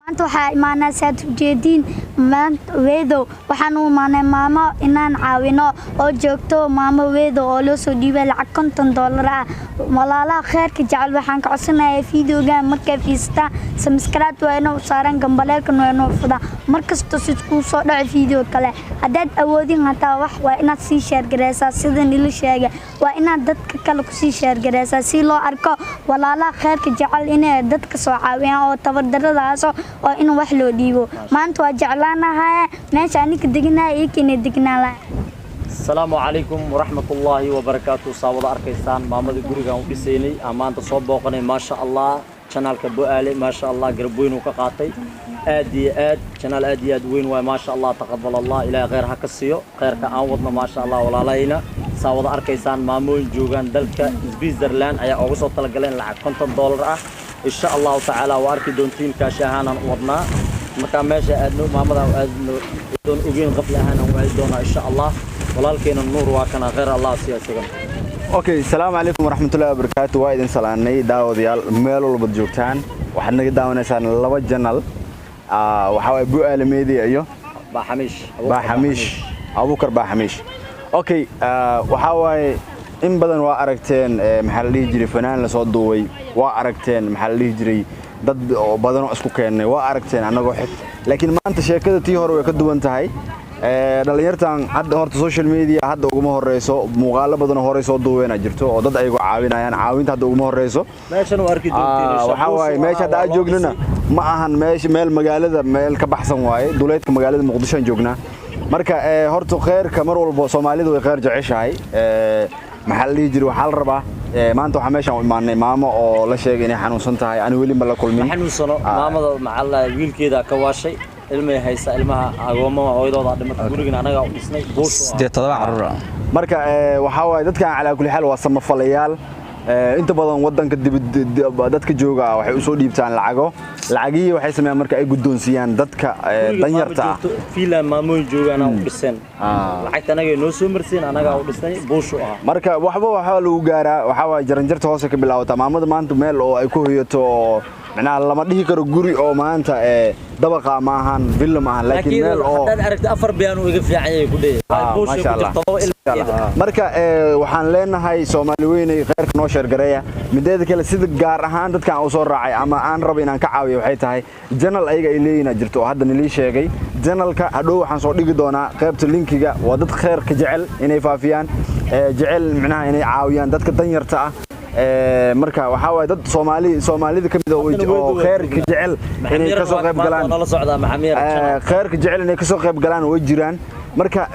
Maanta waxaa imaanaa, saad ujeediin, maanta Weedow. Waxaan u imaanay maamo inaan caawino oo joogto, maamo Weedow, oo loo soo dhiibay lacag $50 ah. Walaalaha kheyrka jecel waxaan ka codsanayaa videogan markay fiirstaan, subscribe waa inuu saaran, gambaleelkan waa inuu fudaa markasta si kuu soo dhaco video kale. Haddaad awoodin hataa wax, waa inaad sii share gareysaa. Sida nila sheegay, waa inaad dadka kale kusii share gareysaa si loo arko walaalaha kheyrka jecel inay dadka soo caawiyaan oo tabardaradaas oo in wax loo dhiibo. Maanta waa jeclaanahay meesha anika deganaya iyakiina degnaan lahay. Asalaamu calaykum waraxmatullaahi wabarakaatu. Saa wada arkaysaan, maamadii gurigaan u dhisaynay aan maanta soo booqanay. Maasha Allah, channelka Bo-aale, maasha Allah, garab weyn uu ka qaatay, aad iyo aad. Channel aad iyo aad weyn waay. Maasha Allah, taqabal Allah, Ilaahay khayr ha ka siiyo khayrka aan wadno. Maasha Allah, walaalahayna, saa wada arkaysaan, maamooyin joogaan dalka Switzerland ayaa uga soo talagaleen lacag $50 ah. Insha Allahu tacaala waa arki doontiin, kaashi ahaanaan u wadnaa. Markaa meesha aadno, maamada aadno, doon ogeyn qafli ahaan aan u aadi doonaa, insha Allah. Walaalkeena Nuur waa kana, khayr Allah siiya isagan. Okay, asalaamu calaykum waraxmatullahi wabarakaatu. Waa idin salaanay, daawadayaal, meel walbaad joogtaan. Waxaad naga daawanaysaan laba channel, waxaa waay Bu'aale Media iyo Baaxamiish. Baaxamiish, Abuukar Baaxamiish. Okay, waxaa waaye in badan waa aragteen, maxaa la dhihi jiray, fanaan lasoo duubay waa aragteen, maxaa la dhihi jiray, dad oo badanoo isku keennay waa aragteen annagoo xig. Laakiin maanta sheekada tii hore way ka duwan tahay. Dhallinyartan hadda horta social media hadda uguma horeyso. Muuqaalo badanoo horey soo duubeena jirto oo dad ayagoo caawinayaan. Caawinta hadda uguma horeyso. Meeshan waa arki doontiin. Waxaa waaye meesha hadda aan joognana ma ahan meesha meel magaalada, meel ka baxsan waaye. Duleedka magaalada Muqdisho aan joognaa. Marka horta kheyrka mar walba Soomaalidu way kheyr jeceshahay. Maxaa la dhihi jiray, waxaa la rabaa, maanta waxaa meeshaan u imaanay maamo oo la sheegay inay xanuunsan tahay. Ani weli ma la kulmin. Ma xanuunsano maamada. Maxaa la, wiilkeeda ka waashay, ilmay haysa, ilmaha agoomama, hooyadooda dhimatay, gurigana anagaa u dhisnay, buushu. 8, 7 carruur ah. Marka waxaa waaye dadkan calaa kulli xaal waa samafalayaal. Inta badan wadanka dibad dadka jooga waxay usoo dhiibtaan lacago. Lacagihii waxay sameeyaan marka ay guddoonsiiyaan dadka danyarta ah. Fiinland maamooyin joogaana u dhiseen. Lacagta anagay noo soo marsiin, anagaa u dhisnay, buushu ahaa. Marka waxba waxaa lagu gaaraa, waxaa waaye jaranjarta hoose ka bilaabataa. Maamada maanta meel oo ay ku hoyato oo macnaha lama dhihi karo guri oo maanta dabaqa ma ahan, villa ma ahan, laakiin meel oo haddaad aragto afar biyaanu iga fiican yahay ku dheeyahay. Maasha Allah. Marka waxaan leenahay, Soomaali weynay, khayrka noo share gareeya. Mideeda kale, sida gaar ahaan dadkan uu soo raacay ama aan rabo inaan ka caawiyo waxay tahay channel ayaga ay leeyihiin jirto oo hadda nilii sheegay. Channelka hadhow waxaan soo dhigi doonaa qaybta linkiga. Waa dad khayrka jecel inay faafiyaan, jecel micnaha inay caawiyaan dadka danyarta ah. Marka waxaa waaye dad Soomaali, Soomaalida ka mid ah oo khayrka jecel inay ka soo qayb galaan. Nala socdaa Maxamiyar. Khayrka jecel inay ka soo qayb galaan way jiraan. Marka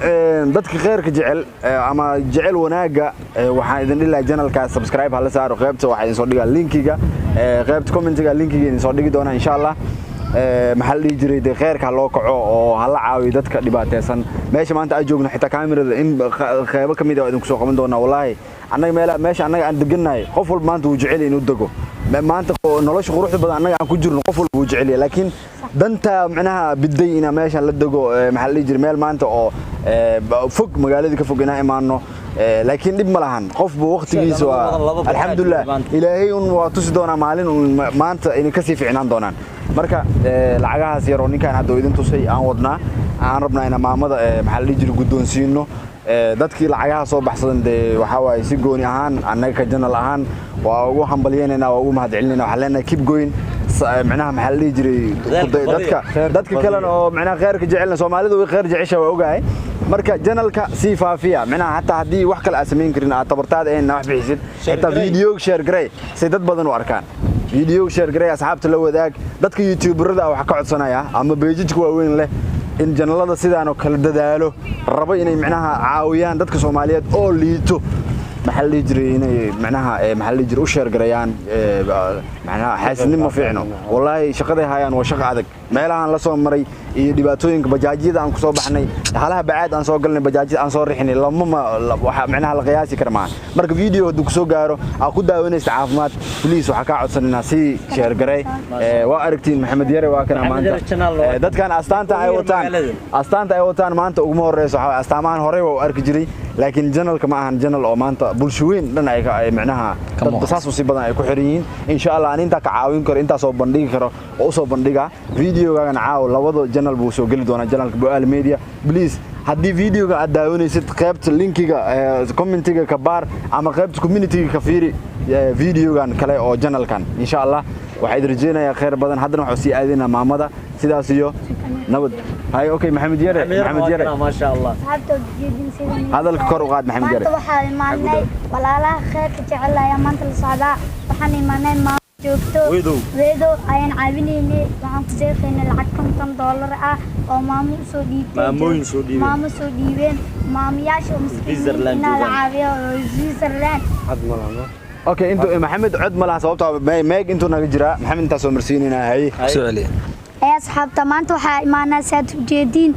dadka khayrka jecel ama jecel wanaagga, waxaan idin dhihi lahaa channelkaas subscribe hala saaro. Qaybta waxaa idin soo dhigaa linkiga, qaybta commentiga linkiga idin soo dhigi doonaa, insha Allah. Maxaa la dhihi jiray, dee khayrka ha loo kaco oo hala caawiyo dadka dhibaataysan. Meesha maanta aan joogno xitaa kaamirada in qeybo ka mid ah idinku soo qaban doonaa. Wallaahi annaga meel meesha annaga aan degannahay, qof walba maanta wuu jecel yahay inuu dego. Maanta nolosha quruxda badan annaga aan ku jirno qof walba wuu jecel yahay, laakiin danta macnaha biday inaa meeshan la dego. Maxaa la dhihi jiray, meel maanta oo fog, magaaladii ka fog inaan imaano, laakiin dhib ma lahan. Qofba waqtigiisa waa, alxamdulilah, Ilaahay un waa tusi doonaa maalin un maanta inay kasii ficnaan doonaan. Marka lacagahaas yar oo ninkaan hadda idin tusay aan wadnaa, aan rabnaa inaan maamada, maxaa la dhihi jiray, guddoonsiino. Dadkii lacagaha soo baxsadan dee waxaa waaye si gooni ahaan annaga ka channel ahaan waa ugu hambalyeynayna, waa ugu mahadcelinayna. Waxaan leenahay keep going. Micnaha, maxaa la dhihi jiray, dadka kalena oo micnaha khayrka jecelna, Soomaalidu way khayr jecesha, waa ogahay. Marka channelka sii faafiya, micnaha hataa haddii wax kale aad samayn karin, aad tabartaada ahayn wax bixisid, xitaa video share garey si dad badan u arkaan. Video share garey, asxaabta la wadaag. Dadka youtuberada waxaa ka codsanaya ama pages-ka waaweyn leh in channelada sidaan oo kale dadaalo rabo inay micnaha caawiyaan dadka Soomaaliyeed oo liito, maxaa la dhihi jiray, inay micnaha, maxaa la dhihi jiray, u share gareeyaan. Macnaha xaasidnimo ma fiicno. Wallaahi shaqaday hayaan waa shaqo adag. Meelahaan la soo maray iyo dhibaatooyinka bajaajyada aan ku soo baxnay, halaha bacaad aan soo galnay, bajaajyada aan soo rixinay, lama ma waxa micnaha la qiyaasi kara maaha. Marka video hadduu kusoo gaaro aa ku daawanaysa caafimaad, please waxaa kaa codsanayna sii share garey. Waa aragtiin, Maxamed Yare waa kana maanta. Dadkan astaanta ay wataan, astaanta ay wataan maanta uguma horeyso. Waxaa astaamahan horey waa u arki jiray. Laakiin channelka ma ahan channel oo maanta bulsho weyn dhan ay micnaha dad saas u sii badan ay ku xiran yihiin. Insha Allah aan intaa ka caawin karo, intaa soo bandhigi karo oo u soo bandhiga videogaagana caaw labada channel buu soo geli doonaa, channelka Bu'aale Media. Please, haddii videoga aad daawanaysid, qaybta linkiga commentiga ka baar ama qaybta communityga ka fiiri videogan kale oo channelkan. Insha Allah waxaa idin rajeynayaa khayr badan. Haddana waxaan sii aadaynaa maamada, sidaas iyo nabad. Hay, okay, Maxamed Yare, Maxamed Yare. Ma sha Allah. Asxaabta ujeedin sida Hadalka kor u qaad, Maxamed Yare. Maanta waxaa imaanay walaalaha khayrka jecel ayaa maanta la socdaa. Waxaan imaanay maamo joogto Weedow. Weedow ayaan caawinaynay. Waxaan ku deeqaynay lacag $50 ah oo maamo usoo dhiibtay. Maamooyin soo dhiibeen. Maamo soo dhiibeen, maamayaasha oo miskiiniinta Switzerland inaa la joogaan. caawiyo oo Switzerland. Okay, intuu Maxamed cod ma laha, sababtoo meeg intuu naga jiraa. Maxamed intaa soo marsiinaynaa. Haye. Soo celiya. Ee asxaabta, maanta waxaa imaanaa saad ujeediin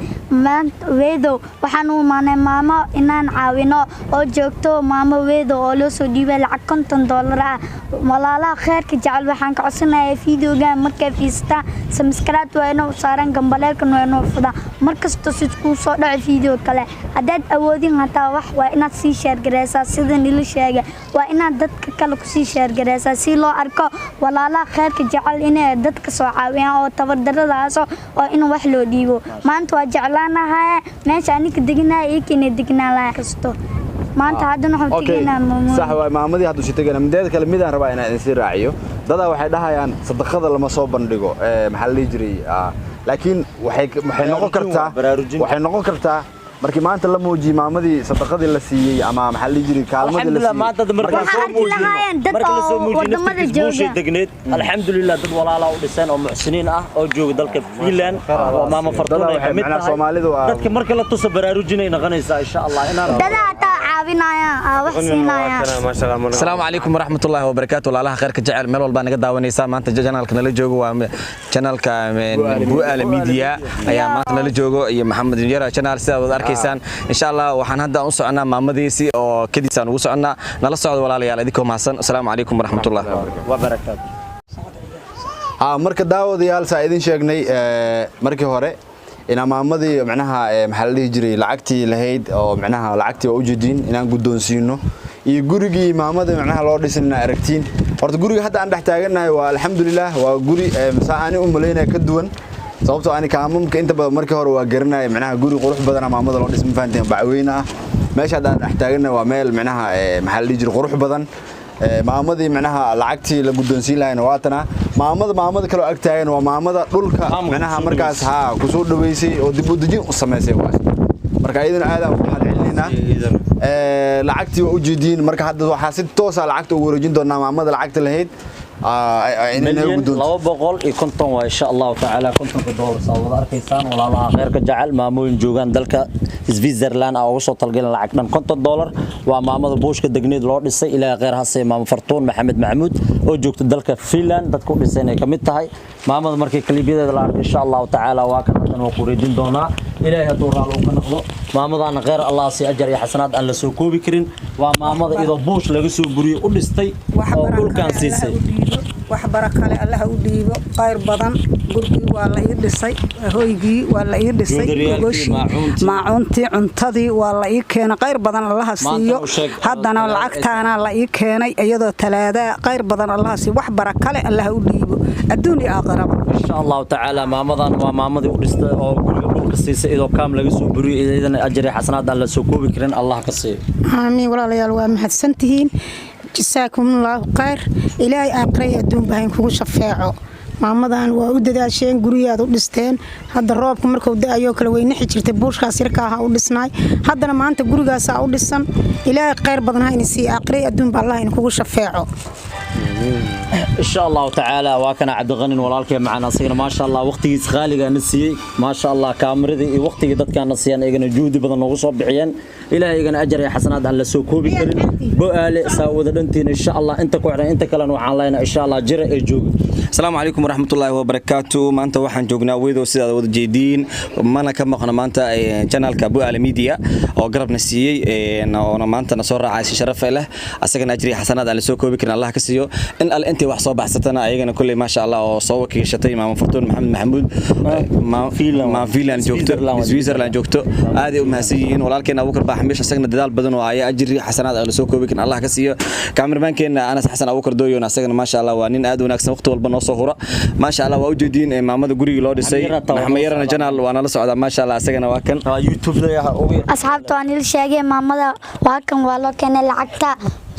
maanta Weedow. Waxaan u imaanay maamo inaan caawino oo joogto maamo Weedow oo loo soo dhiibay lacag $50 ah. Walaalaha khayrka jecel waxaan ka codsanayaa videogan markay fiirstaan subscribe waa inuu saaran, gambaleelkan waa inuu fudaa markasta si kuu soo dhaco video kale. Haddaad awoodin hataa wax, waa inaad sii share gareysaa. Sida nila sheegay, waa inaad dadka kale kusii share gareysaa si loo arko walaalaha khayrka jecel inay dadka soo caawiyaan oo tabardaradaaso oo in wax loo dhiibo. Maanta waa jeclaanahay meesha anika deganaya iyo inay degnaan lahay kasto. Maanta haddana waxaan Okay, tegaynaa maamooyin. Sax waay, maamadii hadda usii tegayna. Mideeda kale, midaan rabaa inaan idin sii raaciyo, dadaa waxay dhahayaan sadaqada lama soo bandhigo, maxaa la dhihi jiray, laakiin waxay noqon kartaa Baraarujin. Waxay noqon kartaa markii maanta la muujiyey maamadii sadaqadii la siiyey ama maxaa la dhihi jiray kaalmadii la Alxamdulillah, siiyey. maanta marka Waxaa soo arki muujino, lahaayeen dad marka la soo oo muujiyey wadamada naftiis buushay jooga. degneed. Alxamdulillah, dad walaala u dhiseen oo muxsiniin ah oo jooga dalka Finland oo maama Fartuun ay Waxay ka mid macnaha tahay. Soomaalidu waa- Dadka marka la tuso baraarujinay noqonaysaa insha Allah inaan Dadaa hataa caawinayaan, wax siinayaan. Asalaamu calaykum waraxmatullaahi wabarakaatu. Walaalaha khayrka jecel meel walbaa naga daawanaysaa, maanta channelka nala joogo waa channelka Bu'aale Media ayaa maanta nala joogo iyo Maxamed Yara channel, sidaad wada arkaysaan. Insha Allah waxaan hadda u soconaa maamadiisi oo kadiisaan ugu soconaa. Nala socdo walaalayaal, idinkoo mahadsan. Asalaamu calaykum waraxmatullahi wabarakaatu. Ha, marka daawadayaal, saa idin sheegnay markii hore inaan maamadii macnaha maxaa la dhihi jiray lacagtii lahayd oo macnaha lacagtii waa ujeediin inaan guddoonsiino iyo gurigii maamada macnaha loo dhisin inaan aragtiin. Horta guriga hadda aan dhex taagannahay waa alxamdulilah, waa guri saa ani u malaynaya ka duwan, sababtoo ani kaamamka inta badan markii hore waa garanaya. Macnaha guri qurux badana maamada loo dhisay, ma fahanteen, bacweyne ah. Meesha hadda aan dhex taagannahay waa meel macnaha maxaa la dhihi jiray qurux badan. Maamadii macnaha lacagtii la guddoonsiin lahayna waa tana. Maamada kaloo ag taagan waa maamada dhulka Maamulka macnaha kusoo markaas haa kusoo dhaweysay oo dib u dejin u samaysay waay. Marka iyadana aad aan ugu mahad celinaynaa. Lacagtii waa ujeediin. Marka hadda waxaa si toosa lacagta ugu wareejin doonaa maamada lacagta lahayd inay naga Milyan guddoonto. 250 waa insha Allahu tacaala $50 saa wada arkaysaan. Walaalaha khayrka jecel, maamooyin joogaan dalka Switzerland aa ugu soo talgalan lacag dhan $50. Waa maamada buushka degneed loo dhisay. Ilaahay khayr ha siiyo maamo Fartuun Maxamed Maxamuud oo joogta dalka Finland, dadka u dhisay inay ka mid tahay maamada. Markii kaliibyadeeda la arko insha Allahu tacaala waa kan hadan waa ku wareejin doonaa, Ilaahay hadduu raali uu ka noqdo. Maamadana khayr Allah siiyo, ajar iyo xasanaad aan la soo koobi karin. Waa maamada iyadoo buush laga soo buriyey u dhistay Wax oo barakale dhulkan Allaha siisay. u dhiibo, wax barakale Allaha u dhiibo, qayr badan. Gurigii waa la ii dhisay, hoygii waa la ii dhisay, Joodariyaashii, gogoshii, maacuuntii. Maacuuntii, cuntadii waa la ii keenay. Qayr badan Allaha Maanta siiyo. u sheeg, Haddana talaado. Lacagtaana la ii keenay iyadoo talaadaa. Qayr badan Allaha siiyo, wax barakale Allaha u dhiibo adduun iyo aakhiraba. Insha Allahu tacaala maamadan waa maamadii u dhistay oo guriga dhulka siisay iyadoo kaam laga soo buriyey. Iyadana ajar iyo xasanaad aan la soo koobi karin Allah ka siiyo. Aamiin. Walaalayaal, waa mahadsantihiin, jasaakumullahu khayr. Ilaahay aakhira iyo adduunba hayn kugu shafeeco. Maamadan waa u dadaasheen, guryaad u dhisteen. Hadda roobku markuu da-ayoo kale way nixi jirtay, buushkaas yarka ahaa u dhisnaay. Haddana maanta gurigaasaa u dhisan. Ilaahay khayr badan ha idin siiyo, aakhira iyo adduunba Allah idinkugu shafeeco. Insha Allahu tacaala waa kana Cabdiqanin walaalkay macaan, asagana maasha Allah waqtigiis qaaliga na siiyey. Maasha Allah, kaamirada iyo waqtigii dadkaana siiyaan iyagana juhdi badan noogu soo bixiyeen. Ilaahay igana ajar iyo xasanaad aan la soo koobi karin. Bo'aale saa wada dhantiin insha Allah inta ku xidhan, inta kalena waxaan leenahay insha Allah jira ee jooga. Asalaamu calaykum. Waraxmatullaahi wabarakaatu. Maanta waxaan joognaa Wedow, sidaad wada jeediin, mana ka maqno maanta channelka Bu'aale Media oo garabna siiyey oona maantana soo raacay si sharaf leh. Asagana ajri xasanaad aan la soo koobi karin Allah ka siiyo. In alle intay wax soo baxsatana ayagana kulley, maasha Allah, oo soo wakiishatay Maama Fortuun Maxamed Maxamuud, Maam Finland joogto, Switzerland joogto, aad ay u mahadsan yihiin. Walaalkeena Abuukar Baaxamish asagana dadaal badan oo aya, ajri xasanaad aan la soo koobi karin Allah ka siiyo. Cameramankeena Anas Xasan Abuukar Dooyon asagana, maasha Allah, waa nin aad u wanaagsan, waqti walba noo soo hura, maasha Allah. Waa ujeediin maamada gurigii loo dhisay. Maxamed Yarana channel waa nala socdaa, maasha Allah, asagana waa kan. Asxaabta, waan il sheegay maamada waa kan, waa loo keenay lacagta.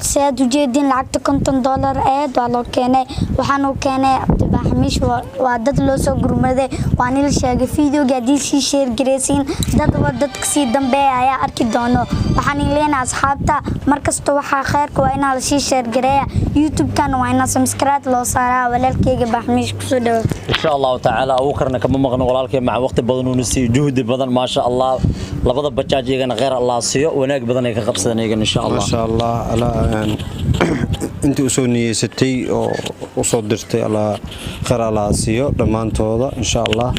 Sidaad ujeediin, lacagta $50 aheed waa loo keenay, waxaanu keenay Cabdibaaxamiish. Waa dad loo soo gurmaday. Waan il sheegay videoga haddii sii share gareysiin, dadba dadka sii dambeeya ayaa arki doono. Waxaan leenahay asxaabta, markasta waxaa kheyrka waa inaa lasii share gareeya, YouTube-kan waa inaa subscribe loo saaraa. Walaalkeyga Baaxamiish, kusoo dhawo. Insha Allahu tacaala, Abuukarna kama maqno, walaalkay maca waqti badan uuna siiyo, juhdi badan, maasha Allah. Labada bajaaj iyagana kheyr Allah siiyo, wanaag badan ay ka qabsadeen iyagana, insha Allah. Maasha Allah, ala intii usoo niyeysatay oo usoo dirtay, Allah khayr Allah siiyo dhammaantooda, insha Allah.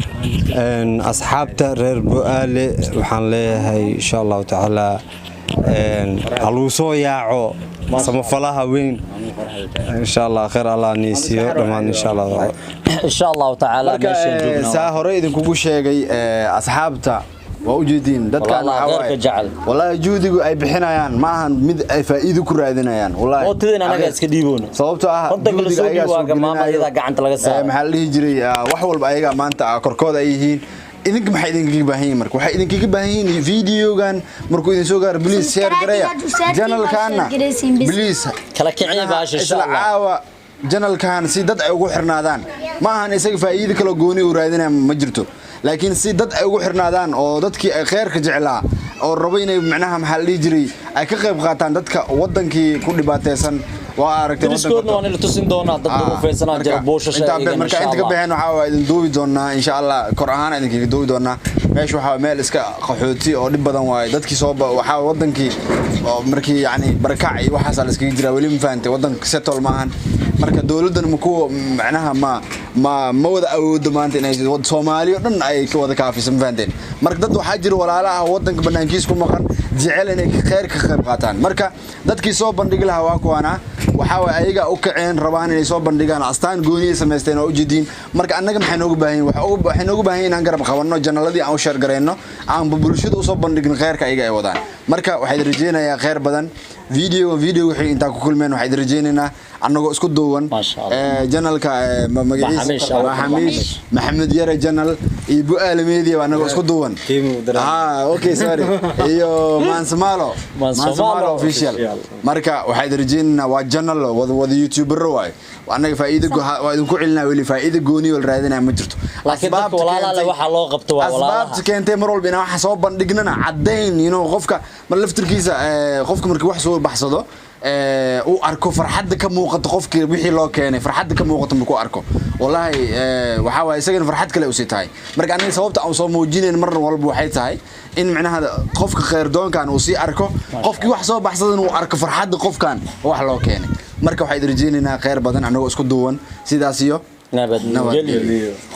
Asxaabta reer Bu'aale waxaan leeyahay, insha Allahu tacaala, ha lagu soo yaaco samafalaha weyn, insha Allah. Khayr Allah niyeysiiyo dhammaan, insha Allah. Insha Allahu tacaala. Meeshaan joognaa saa hore idinkugu sheegay, asxaabta waa ujeediin dadkan. Wallahi waxaa waaye, khayrka jecel. Wallahi juhdigu ay bixinayaan ma ahan mid ay faa'iido ku raadinayaan, wallahi. Mootadeen anaga iska dhiiboona. Sababtoo ah Kontonka la juhdiga soo ayagaa dhiibo soo waa maama gelinayo. iyadaa gacanta laga saaray. Maxaa la dhihi jiray, wax walba ayagaa maanta korkooda ay yihiin. Idinka maxay idinkaga baahan yihiin? Marka waxay idinkaga baahan yihiin, videogan markuu idin soo gaaro, please share Subscribe gareeya inaad u saartiin, channelkaana. waa share gareysiin bis. Please Kala kiciya baasha, insha isla Allah. caawa channelkan si dad ay ugu xirnaadaan. Ma ahan isaga faa'iido kaloo gooni uu raadinaya ma jirto, laakiin si dad ay ugu xirnaadaan oo dadkii ay khayrka jeclaa oo rabo inay macnaha, maxaa la dhihi jiray, ay ka qayb qaataan dadka wadankii ku dhibaataysan, waa aragtay. Dariskoodna waan ila tusin doonaa, dad duruufaysanaa jira, buushasha iyagana, marka insha inta ka Allah. baxeen waxaa waa idin duubi doonaa, insha Allah, kor ahaan idinkaga duubi doonaa. Meesha waxaa meel iska qaxooti oo dhib badan waaye. Dadkii soo waxaa wadankii oo markii yacni barakac iyo waxaasaa la iskaga jiraa weli, ma fahantay? Wadanka settle ma ahan. Marka dowladdan ma kuwa macnaha ma wada awoodo maanta inay Soomaali oo dhan ay ka wada kaafiso, ma fahanteen? Marka dad waxaa jira walaala ah oo wadanka banaankiis ku maqan, jecel inay kheyr ka qayb qaataan. Marka dadkii soo bandhigi lahaa waa kuwaana. Waxaa waay ayaga u kaceen, rabaan inay soo bandhigaan, astaan gooniyay samaysteen oo ujeediin. Marka annaga maxay noogu baahan yihiin? Waxay noogu baahan yihiin inaan garab qabanno channeladii, aan u share garayno, aan bulshada usoo bandhigno kheyrka ayaga ay wadaan. Marka waxaa idin rajeynayaa kheyr badan. Video wixii intaan ku kulmeen, waxaa idin rajeynaynaa annagoo isku duuban. Maasha Allah. Channelka magaciisa Maxamiish, Abuukar. Maxamiish Maxamed Yare channel iyo Bu'aale Media annagoo isku duuban. Ah, okay, sorry, iyo Mansmalo. Mansomalo. Mansmalo Official. Official. Marka waxaa idin rajeynaynaa, waa channel wada youtubero waaye. Annaga faa'iido waa idinku celinaa, weli faa'iido gooni oo la raadinaya ma jirto. Laakiin dadka Asbaabta walaalaha leh waxaa loo qabto waa walaalaha. Asbaabta keentay mar walba inaan waxa soo bandhignana caddayn inuu qofka mar laftirkiisa, qofka markii wax soo baxsado, uu arko farxadda ka muuqato qofkii wixii loo keenay, farxadda ka muuqato markuu arko, wallahi, waxaa waaye isagana farxad kale usii tahay. Marka aniga sababta aan soo muujinayn mar walba waxay tahay in micnaha qofka khayrdoonkan uu sii arko, qofkii wax soo baxsadan uu arko farxadda qofkan wax loo keenay. Marka waxaa idin rajeynaynaa khayr badan annagoo isku duuban. Sidaas iyo nabadgelyo.